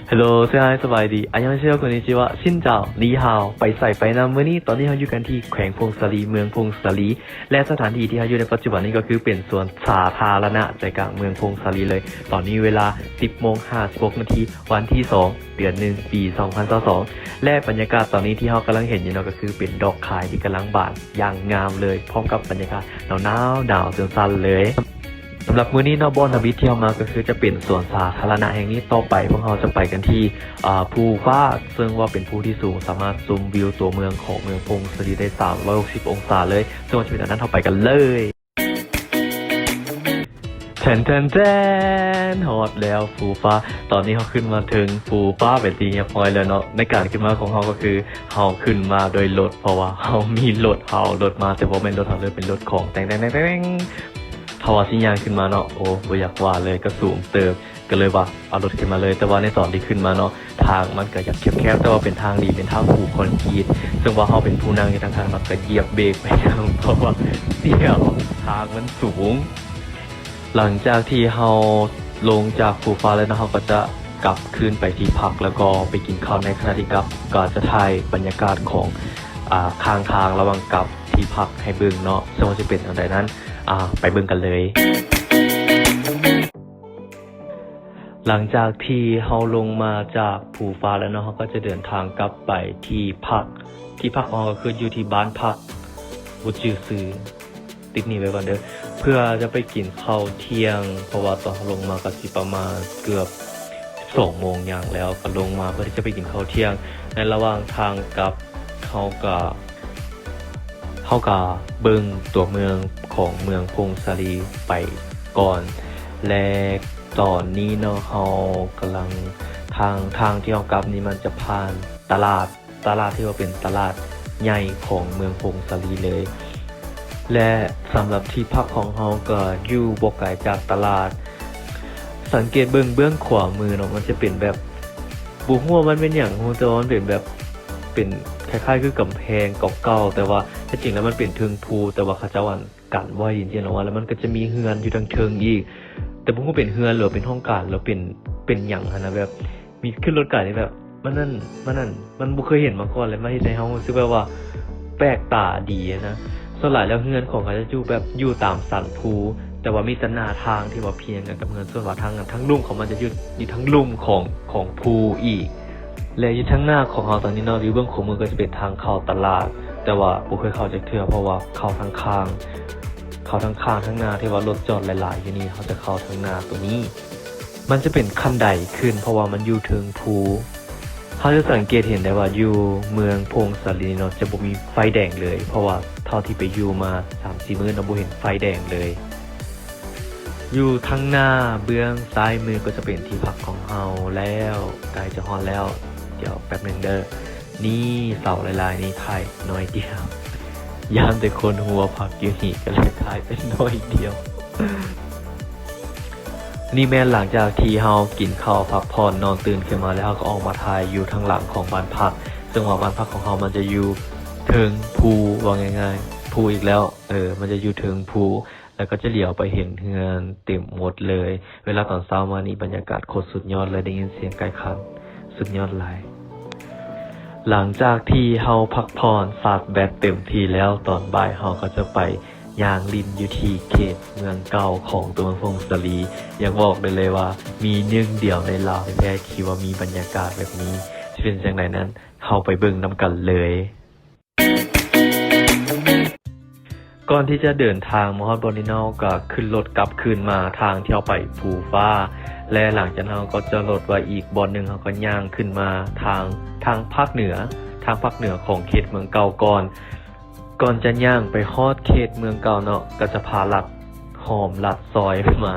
ເຮລໂລ ເຊຮາຍ ສະບາຍດີ ອາຍອງເຊໂຍ ໂຄນິຈິວະ ຊິນເຈົ້າ ນີຮາວ ໄປໃສໄປນຳ. ມື້ນີ້ຕອນນີ້ເຮົາຢູ່ກັນທີ່ແຂວງຜົ້ງສາລີ ເມືອງຜົ້ງສາລີ ແລະ ສະຖານທີ່ທີ່ເຮົາຢູ່ໃນປັດຈຸບັນນີ້ກໍຄືເປັນສວນສາທາລະນະໃຈກາງເມືອງຜົ້ງສາລີເລີຍ. ຕອນນີ້ເວລາສິບໂມງຫ້າສິບຫົກນາທີ ວັນທີສອງ ເດືອນໜຶ່ງ ປີສອງພັນຊາວສອງ ແລະ ບັນຍາກາດຕອນນີ້ທີ່ເຮົາກຳລັງເຫັນຢູ່ເນາະ ກໍຄືເປັນດອກຄາຍທີ່ກຳລັງບານຢ່າງງາມເລີຍ ພ້ອມກັບບັນຍາກາດໜາວໆ ໜາວຈົນສັ່ນເລີຍ. ສຳລັບມື້ນີ້ເນາະ ບ່ອນທຳອິດທີ່ເຮົາມາກໍຄືຈະເປັນສວນສາທາລະນະແຫ່ງນີ້. ຕໍ່ໄປພວກເຮົາຈະໄປກັນທີ່ ອາ ພູຟ້າ ເຊິ່ງວ່າເປັນພູທີ່ສູງ ສາມາດຊົມວິວຕົວເມືອງຂອງເມືອງຜົ້ງສາລີໄດ້ສາມຮ້ອຍຫົກສິບອົງສາເລີຍ. ເຊິ່ງວ່າຈະເປັນແນວໃດນັ້ນ ເຮົາໄປກັນເລີຍ. ແທນ ແທນ ແທນ ຮອດແລ້ວພູຟ້າ. ຕອນນີ້ເຮົາຂຶ້ນມາເທິງພູຟ້າເປັນທີ່ຮຽບຮ້ອຍແລ້ວເນາະ. ໃນການຂຶ້ນມາຂອງເຮົາກໍຄືເຮົາຂຶ້ນມາໂດຍລົດ ເພາະວ່າເຮົາມີລົດ ເຮົາເອົາລົດມາ ແຕ່ບໍ່ແມ່ນລົດເຮົາເລີຍ ເປັນລົດຂອງ. ແຕ່ງ ແຕ່ງ ແຕ່ງ ແຕ່ງ. ຖ້າວ່າຊິຍ່າງຂຶ້ນມາເນາະ ໂອ້ ບໍ່ຢາກວ່າເລີຍ ກໍສູງເຕີບ ກໍເລີຍວ່າເອົາລົດຂຶ້ນມາເລີຍ. ແຕ່ວ່າໃນຕອນທີ່ຂຶ້ນມາເນາະ ທາງມັນກໍຢາກແຄບໆ ແຕ່ວ່າເປັນທາງດີ ເປັນທາງປູຄອນກຣີດ ເຊິ່ງວ່າເຮົາເປັນຜູ້ນັ່ງຢູ່ທາງຂ້າງເນາະ ກໍຢຽບເບຣກໄປນຳ ເພາະວ່າສຽວ ທາງມັນສູງ. ຫຼັງຈາກທີ່ເຮົາລົງຈາກພູຟ້າແລ້ວເນາະ ເຮົາກໍຈະກັບຄືນໄປທີ່ພັກ ແລ້ວກໍໄປກິນເຂົ້າ. ໃນຂະນະທີ່ກັບ ກໍຈະຖ່າຍບັນຍາກາດຂອງ ອາ ຂ້າງທາງລະຫວ່າງກັບທີ່ພັກໃຫ້ເບິ່ງເນາະ ເຊິ່ງວ່າຈະເປັນແນວໃດນັ້ນ ອາ ໄປເບິ່ງກັນເລີຍ. ຫຼັງຈາກທີ່ເຮົາລົງມາຈາກພູຟ້າແລ້ວເນາະ ເຮົາກໍຈະເດີນທາງກັບໄປທີ່ພັກ. ທີ່ພັກຂອງເຮົາກໍຄືຢູ່ທີ່ບ້ານພັກ ບໍ່ຈື່ຊື່ ຕິດນີ້ໄວ້ກ່ອນເດີ ເພື່ອຈະໄປກິນເຂົ້າທ່ຽງ ເພາະວ່າຕອນເຮົາລົງມາກໍຊິປະມານເກືອບສິບສອງໂມງຫຍັງແລ້ວ ກໍລົງມາເພື່ອທີ່ຈະໄປກິນເຂົ້າທ່ຽງ. ໃນລະຫວ່າງທາງກັບ ເຮົາກໍ ເຮົາກະເບິ່ງຕົວເມືອງຂອງເມືອງຜົ້ງສາລີໄປກ່ອນ ແລະ ຕອນນີ້ເນາະ ເຮົາກຳລັງ ທາງ ທາງທີ່ເຮົາກັບນີ້ມັນຈະຜ່ານຕະຫຼາດ ຕະຫຼາດທີ່ວ່າເປັນຕະຫຼາດໃຫຍ່ຂອງເມືອງຜົ້ງສາລີເລີຍ ແລະ ສຳລັບທີ່ພັກຂອງເຮົາກໍຢູ່ບໍ່ໄກຈາກຕະຫຼາດ. ສັງເກດເບິ່ງເບື້ອງຂວາມືເນາະ ມັນຈະເປັນແບບ ບໍ່ຮູ້ວ່າມັນເປັນຫຍັງ ຮູ້ແຕ່ວ່າມັນເປັນແບບ ເປັນຄ້າຍໆຄືກຳແພງເກົ່າໆ ແຕ່ວ່າແທ້ຈິງແລ້ວມັນເປັນເທິງພູ ແຕ່ວ່າເຂົາເຈົ້າ ອັນ ກັນບໍ່ໃຫ້ດິນເຈນອອກມາ ແລ້ວມັນກໍຈະມີເຮືອນຢູ່ທາງເທິງອີກ ແຕ່ບໍ່ຮູ້ເປັນເຮືອນ ຫຼືວ່າເປັນຫ້ອງການ ຫຼືເປັນ ເປັນຫຍັງຫັ້ນນະ ແບບມີຂຶ້ນລົດການີ້ແບບ ມັນນັ້ນ ມັນນັ້ນ ມັນບໍ່ເຄີຍເຫັນມາກ່ອນ ແລ້ວມັນເຮັດໃຫ້ເຮົາຮູ້ສຶກແບບວ່າແປກຕາດີຫັ້ນນະ. ສ່ວນຫຼາຍແລ້ວເຮືອນຂອງເຂົາເຈົ້າຢູ່ແບບຢູ່ຕາມສັນພູ ແຕ່ວ່າມີແຕ່ໜ້າທາງທີ່ວ່າພຽງກັນກັບເຮືອນ ສ່ວນວ່າທາງ ທາງລຸ່ມຂອງມັນຈະຢູ່ ຢູ່ທາງລຸ່ມຂອງ ຂອງພູອີກ. ແລະ ຢູ່ທາງໜ້າຂອງເຮົາຕອນນີ້ເນາະ ຢູ່ເບື້ອງຂວາມືກໍຈະເປັນທາງເຂົ້າຕະຫຼາດ ແຕ່ວ່າບໍ່ເຄີຍເຂົ້າຈັກເທື່ອ ເພາະວ່າເຂົ້າທາງຂ້າງ ເຂົ້າທາງຂ້າງທາງໜ້າ ທີ່ວ່າລົດຈອດຫຼາຍໆຢູ່ນີ້ ເຮົາຈະເຂົ້າທາງໜ້າໂຕນີ້. ມັນຈະເປັນຂັ້ນໄດຂຶ້ນ ເພາະວ່າມັນຢູ່ເທິງພູ. ເຮົາຈະສັງເກດເຫັນໄດ້ວ່າຢູ່ເມືອງຜົ້ງສາລີເນາະ ຈະບໍ່ມີໄຟແດງເລີຍ ເພາະວ່າເທົ່າທີ່ໄປຢູ່ມາສາມສີ່ມື້ເນາະ ບໍ່ເຫັນໄຟແດງເລີຍ. ຢູ່ທາງໜ້າເບື້ອງຊ້າຍມືກໍຈະເປັນທີ່ພັກຂອງເຮົາແລ້ວ ໃກ້ຈະຮອດແລ້ວ ດຽວແປັບໜຶ່ງເດີ. ນີ້ເສົາຫຼາຍໆນີ້ຖ່າຍໜ້ອຍດຽວ ຢ້ານແຕ່ຄົນຮູ້ວ່າພັກຢູ່ນີ້ ກໍເລີຍຖ່າຍເປັນໜ້ອຍດຽວ. ນີ້ແມ່ນຫຼັງຈາກທີ່ເຮົາກິນເຂົ້າພັກຜ່ອນນອນຕື່ນຂຶ້ນມາແລ້ວ ເຮົາກໍອອກມາຖ່າຍຢູ່ທາງຫຼັງຂອງບ້ານພັກ ເຊິ່ງວ່າບ້ານພັກຂອງເຮົາມັນຈະຢູ່ເທິງພູ ເວົ້າງ່າຍໆ ພູອີກແລ້ວ ເອີ ມັນຈະຢູ່ເທິງພູ ແລ້ວກໍຈະຫຼຽວໄປເຫັນເຮືອນເຕັມໝົດເລີຍ. ເວລາຕອນເຊົ້າມານີ້ບັນຍາກາດໂຄດສຸດຍອດເລີຍ ໄດ້ຍິນສຽງໄກ່ຂັນ ສຸດຍອດຫຼາຍ. ຫຼັງຈາກທີ່ເຮົາພັກຜ່ອນຊາດແບັດເຕັມທີ່ແລ້ວ ຕອນບ່າຍເຮົາກໍຈະໄປຍ່າງຫຼິ້ນຢູ່ທີ່ເຂດເມືອງເກົ່າຂອງຕົວເມືອງຜົ້ງສາລີ. ຢາກບອກໄດ້ເລີຍວ່າມີໜຶ່ງດຽວໃນລາວແທ້ໆທີ່ວ່າມີບັນຍາກາດແບບນີ້ ຊິເປັນຈັ່ງໃດນັ້ນ ເຮົາໄປເບິ່ງນຳກັນເລີຍ. ກ່ອນທີ່ຈະເດີນທາງມາຮອດບ່ອນນີ້ເນາະ ກໍຂຶ້ນລົດກັບຄືນມາທາງທີ່ເຮົາໄປພູຟ້າ ແລະ ຫຼັງຈາກນັ້ນເຮົາກໍຈອດລົດໄວ້ອີກບ່ອນໜຶ່ງ ເຮົາກໍຍ່າງຂຶ້ນມາທາງ ທາງພາກເໜືອ ທາງພາກເໜືອຂອງເຂດເມືອງເກົ່າກ່ອນ. ກ່ອນຈະຍ່າງໄປຮອດເຂດເມືອງເກົ່າເນາະ ກໍຈະພາລັດ ອ້ອມລັດຊອຍມາ.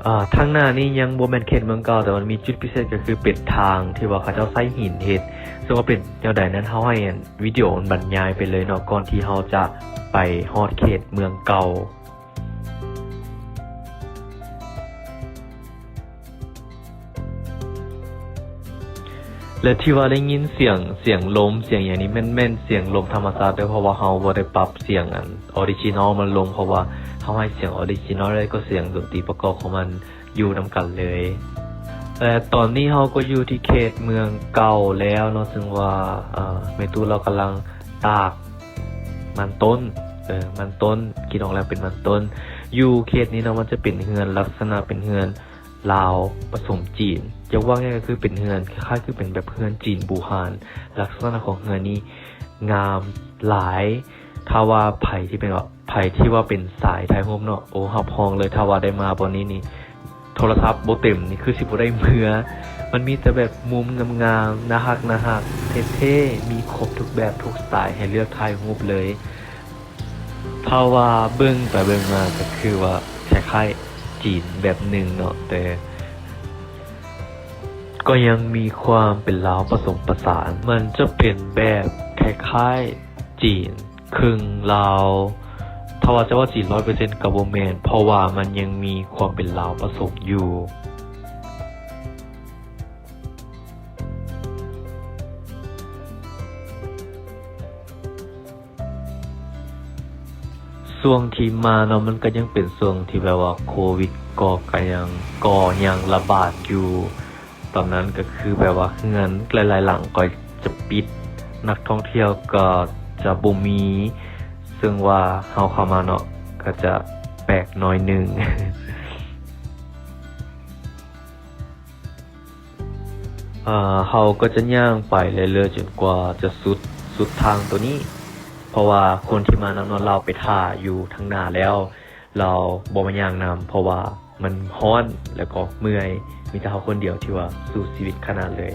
ເອີ ທາງໜ້ານີ້ຍັງບໍ່ແມ່ນເຂດເມືອງເກົ່າ ແຕ່ວ່າມັນມີຈຸດພິເສດ ກໍຄືເປັນທາງທີ່ວ່າເຂົາເຈົ້າໃຊ້ຫີນເຮັດ. ເຊິ່ງວ່າເປັນແນວໃດນັ້ນ ເຮົາໃຫ້ອັນ ວິດີໂອມັນບັນຍາຍໄປເລີຍເນາະ ກ່ອນທີ່ເຮົາຈະໄປຮອດເຂດເມືອງເກົ່າ. ແລະ ທີ່ວ່າໄດ້ຍິນສຽງ ສຽງລົມ ສຽງຫຍັງນີ້ ແມ່ນ ແມ່ນສຽງລົມທຳມະຊາດເດີ້ ເພາະວ່າເຮົາບໍ່ໄດ້ປັບສຽງອັນ ອໍຣິຈິນອລມັນລົງ ເພາະວ່າເຮົາໃຫ້ສຽງອໍຣິຈິນອລ ແລະ ກໍສຽງດົນຕີປະກອບຂອງມັນຢູ່ນຳກັນເລີຍ. ແລະຕອນນີ້ເຮົາກໍຢູ່ທີ່ເຂດເມືອງເກົ່າແລ້ວເນາະ ເຊິ່ງວ່າ ເອີ ແມ່ຕູ້ລາວກຳລັງຕາກມັນຕົ້ນ ເອີ ມັນຕົ້ນ ກິນອອກແລ້ວເປັນມັນຕົ້ນ. ຢູ່ເຂດນີ້ເນາະ ມັນຈະເປັນເຮືອນລັກສະນະເປັນເຮືອນລາວປະສົມຈີນ ຢາກເວົ້າງ່າຍກໍຄືເປັນເຮືອນຄ້າຍໆຄືເປັນແບບເຮືອນຈີນບູຮານ. ລັກສະນະຂອງເຮືອນນີ້ງາມຫຼາຍ ຖ້າວ່າໃຜທີ່ເປັນ ໃຜທີ່ວ່າເປັນສາຍຖ່າຍຮູບເນາະ ໂອ້ ຮັບຮອງເລີຍ ຖ້າວ່າໄດ້ມາບ່ອນນີ້ນີ້ ໂທລະສັບບໍ່ເຕັມນີ້ຄືຊິບໍ່ໄດ້ເມືອ. ມັນມີແຕ່ແບບມຸມງາມໆ ໜ້າຮັກໆ ເທ່ໆ ມີຄົບທຸກແບບທຸກສະໄຕໃຫ້ເລືອກຖ່າຍຮູບເລີຍ. ຖ້າວ່າເບິ່ງໄປເບິ່ງມາກໍຄືວ່າຄ້າຍໆຈີນແບບໜຶ່ງເນາະ ແຕ່ ກໍຍັງມີຄວາມເປັນລາວປະສົມປະສານ ມັນຈະເປັນແບບຄ້າຍໆຈີນເຄິ່ງລາວ ຖ້າວ່າຈະວ່າຈີນຮ້ອຍເປີເຊັນກໍບໍ່ແມ່ນ ເພາະວ່າມັນຍັງມີຄວາມເປັນລາວປະສົມຢູ່. ຊ່ວງທີ່ມາເນາະ ມັນກໍຍັງເປັນຊ່ວງທີ່ແບບວ່າໂຄວິດກໍ ກໍຍັງ ກໍຍັງລະບາດຢູ່. ຕອນນັ້ນກໍຄືແບບວ່າເຮືອນຫຼາຍໆຫຼັງກໍຈະປິດ ນັກທ່ອງທ່ຽວກໍຈະບໍ່ມີ ເຊິ່ງວ່າເຮົາເຂົ້າມາເນາະ ກໍຈະແປກໜ້ອຍໜຶ່ງ. ເຮົາກໍຈະຍ່າງໄປເລື້ອຍໆຈົນກວ່າຈະສຸດ ສຸດທາງໂຕນີ້ ເພາະວ່າຄົນທີ່ມານຳເນາະ ລາວໄປຖ້າຢູ່ທາງໜ້າແລ້ວ ລາວບໍ່ມາຍ່າງນຳ ເພາະວ່າມັນຮ້ອນ ແລ້ວກໍເມື່ອຍ ມີແຕ່ເຮົາຄົນດຽວທີ່ວ່າສູ້ຊີວິດຂະໜາດເລີຍ.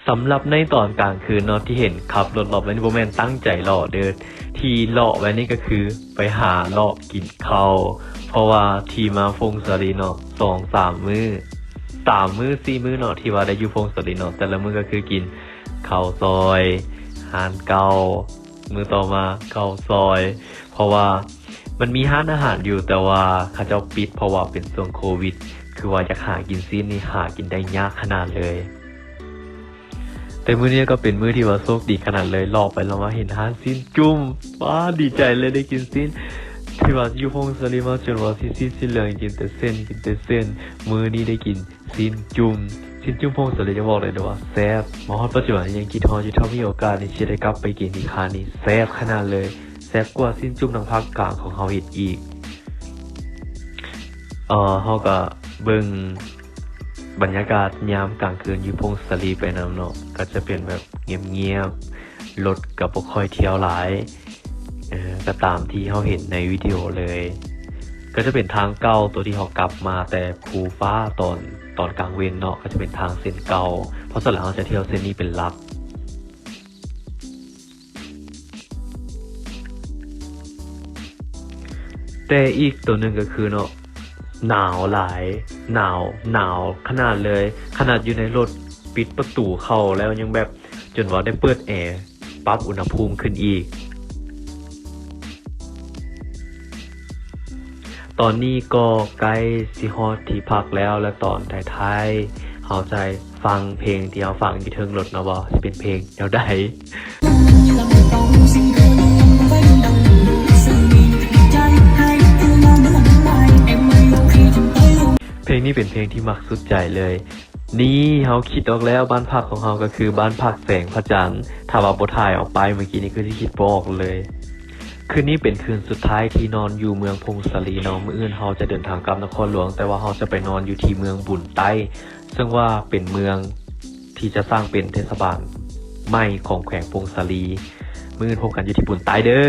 ສຳລັບໃນຕອນກາງຄືນເນາະ ທີ່ເຫັນຂັບລົດເລາະແບບນີ້ ບໍ່ແມ່ນຕັ້ງໃຈເລາະເດີ້ ທີ່ເລາະແບບນີ້ກໍຄືໄປຫາເລາະກິນເຂົ້າ ເພາະວ່າທີ່ມາຜົ້ງສາລີເນາະ ສອງສາມມື້ ສາມມື້ສີ່ມື້ເນາະ ທີ່ວ່າໄດ້ຢູ່ຜົ້ງສາລີເນາະ ແຕ່ລະມື້ກໍຄືກິນເຂົ້າຊອຍ ຮ້ານເກົ່າ ມື້ຕໍ່ມາເຂົ້າຊອຍ ເພາະວ່າ ມັນມີຮ້ານອາຫານຢູ່ ແຕ່ວ່າເຂົາເຈົ້າປິດ ເພາະວ່າເປັນຊ່ວງໂຄວິດ ຄືວ່າຢາກຫາກິນຊີ້ນນີ້ ຫາກິນໄດ້ຍາກຂະໜາດເລີຍ. ແຕ່ມື້ນີ້ກໍເປັນມື້ທີ່ວ່າໂຊກດີຂະໜາດເລີຍ ເລາະໄປເລາະມາເຫັນຮ້ານຊີ້ນຈຸ້ມ ວ້າ ດີໃຈເລີຍ ໄດ້ກິນຊີ້ນ ທີ່ວ່າຢູ່ຜົ້ງສາລີມາຈົນວ່າຊິຊີ້ນຊິເຫຼືອງ ກິນແຕ່ເສັ້ນ ກິນແຕ່ເສັ້ນ ມື້ນີ້ໄດ້ກິນ ຊີ້ນຈຸ້ມ ຊີ້ນຈຸ້ມຜົ້ງສາລີ ຈະບອກໄດ້ເລີຍວ່າແຊບ ມາຮອດປັດຈຸບັນຍັງຄິດຮອດຢູ່ ຖ້າມີໂອກາດນີ້ຊິໄດ້ກັບໄປກິນອີກ ຮ້ານນີ້ແຊບຂະໜາດເລີຍ ແຊບກວ່າຊີ້ນຈຸ້ມທາງພາກກາງຂອງເຮົາເຮັດອີກ. ເຮົາກະເບິ່ງບັນຍາກາດຍາມກາງຄືນຢູ່ຜົ້ງສາລີໄປນຳເນາະ ກະຈະເປັນແບບງຽບໆ ລົດກະບໍ່ຄ່ອຍທ່ຽວຫຼາຍ ເອີ ກໍຕາມທີ່ເຮົາເຫັນໃນວິດີໂອເລີຍ ກໍຈະເປັນທາງເກົ່າ ໂຕທີ່ເຮົາກັບມາແຕ່ພູຟ້າຕອນ ຕອນກາງເວັນເນາະ ກໍຈະເປັນທາງເສັ້ນເກົ່າ ເພາະສ່ວນຫຼາຍເຮົາຈະທ່ຽວເສັ້ນນີ້ເປັນຫຼັກ. ແຕ່ອີກໂຕໜຶ່ງກໍຄືເນາະ ໜາວຫຼາຍ ໜາວ ໜາວຂະໜາດເລີຍ ຂະໜາດຢູ່ໃນລົດປິດປະຕູເຂົ້າແລ້ວ ຍັງແບບ ຈົນວ່າໄດ້ເປີດແອ ປັບອຸນຫະພູມຂຶ້ນອີກ. ຕອນນີ້ກໍໃກ້ຊິຮອດທີ່ພັກແລ້ວ ແລະ ຕອນທ້າຍໆ ເຮົາຈະຟັງເພງທີ່ເຮົາຟັງຢູ່ເທິງລົດເນາະ ວ່າຊິເປັນເພງແນວໃດ. ເພງນີ້ເປັນເພງທີ່ມັກສຸດໃຈເລີຍ. ນີ້ ເຮົາຄິດອອກແລ້ວ ບ້ານພັກຂອງເຮົາກໍຄືບ້ານພັກແສງພະຈັນ. ຖ້າວ່າບໍ່ຖ່າຍເອົາປ້າຍເມື່ອກີ້ນີ້ ຄືຊິຄິດບໍ່ອອກເລີຍ. ຄືນນີ້ເປັນຄືນສຸດທ້າຍທີ່ນອນຢູ່ເມືອງຜົ້ງສາລີເນາະ. ມື້ອື່ນເຮົາຈະເດີນທາງກັບນະຄອນຫຼວງ, ແຕ່ວ່າເຮົາຈະໄປນອນຢູ່ທີ່ເມືອງບຸນໃຕ້, ເຊິ່ງວ່າເປັນເມືອງທີ່ຈະສ້າງເປັນເທດສະບານໃໝ່ຂອງແຂວງຜົ້ງສາລີ. ມື້ອື່ນພົບກັນຢູ່ທີ່ບຸນໃຕ້ເດີ້.